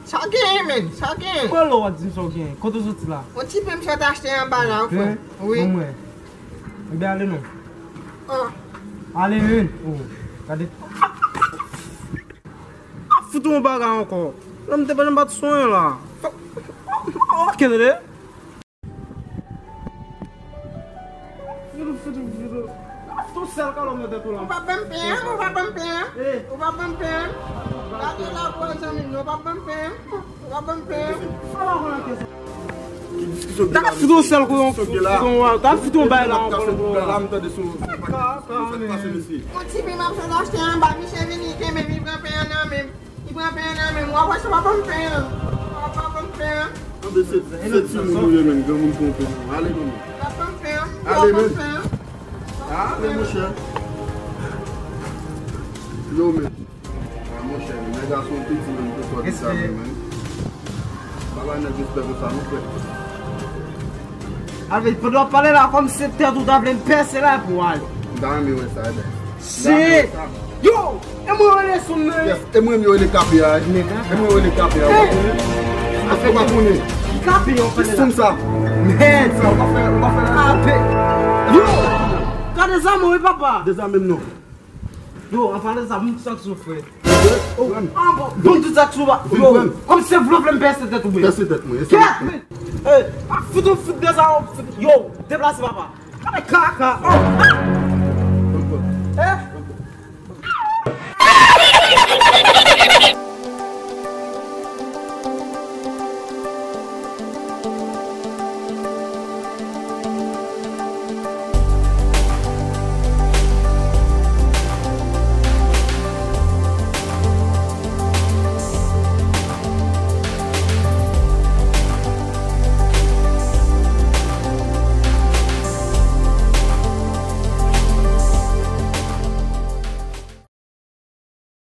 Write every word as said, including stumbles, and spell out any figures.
Sa w genyen, menn? Sa w genyen? Pran lò w ap di m sa w genyen. Kote w soti la? Yon ti pen m sot achte anba la, wi, frè. Wi. Bon, mwen. Ebyen, ale non. Ale, menn. Oh, gade. Ap fout yon bagay ankò. Lè m te pa janm bat sonyen la. Ok, tande. Fout, fout, fout. Ap fout yon sèl kalòt nan tèt ou la. Ou pa ban m pen an, ou pa ban m pen an. Ou pa ban m pen an. Gade la pou zanmi m, ou pa ban m pen an. Ou pa ban m pen an. Sa pa konn anke sa. Ki diskisyon ki la? Fout yon sèl kou yon fout yon, ta fout yon bay la ankò. La m tande sou sa k pase, mesye. Yon ti pen m ap sot achte anba, misye vini kenbe m, li pran pen an nan men m. Li pran pen an nan men m. W ap wè si w pa ban m pen an. W ap ban m pen an. Tande, se, se timoun ou ye, menn. Granmoun twonpe nou. Ale, granmoun. W ap ban m pen an. Ale, menn. Ale, monchè. Yo, menn. Ah, monchè, nèg la se yon piti, menn, pou fò di sa, menn. Baba nèg respè konsa, non, frè. Alvin, pandan w ap pale la, kòm se tèt ou ta vle m pèse la pou w ale. M ta renmen wè sa, ebyen. Shit! Yo! E mwen rele sou m nan, wi. Yes, e mwen menm yo rele kape a, wi. E mwen rele kape a, wi. Afè w pa konnen. Ki kape yo fè la? Sou m sa. Mèd! Sa, w pa fè, w pa fè la. Kape! Yo! Ka dezame w, wi, papa. Dezame m non. Yo, an palan de sa, m sa k sou frè. Oh, ah, bon, bon, tout sa k sou ba. Yo, kòm se vle vle m pèse tèt ou, bro. Pèse tèt mwen. Kèt, men. Ey, pa fout ou fout de sa, yo, deplase, papa. Kaka, kaka. Oh, ah.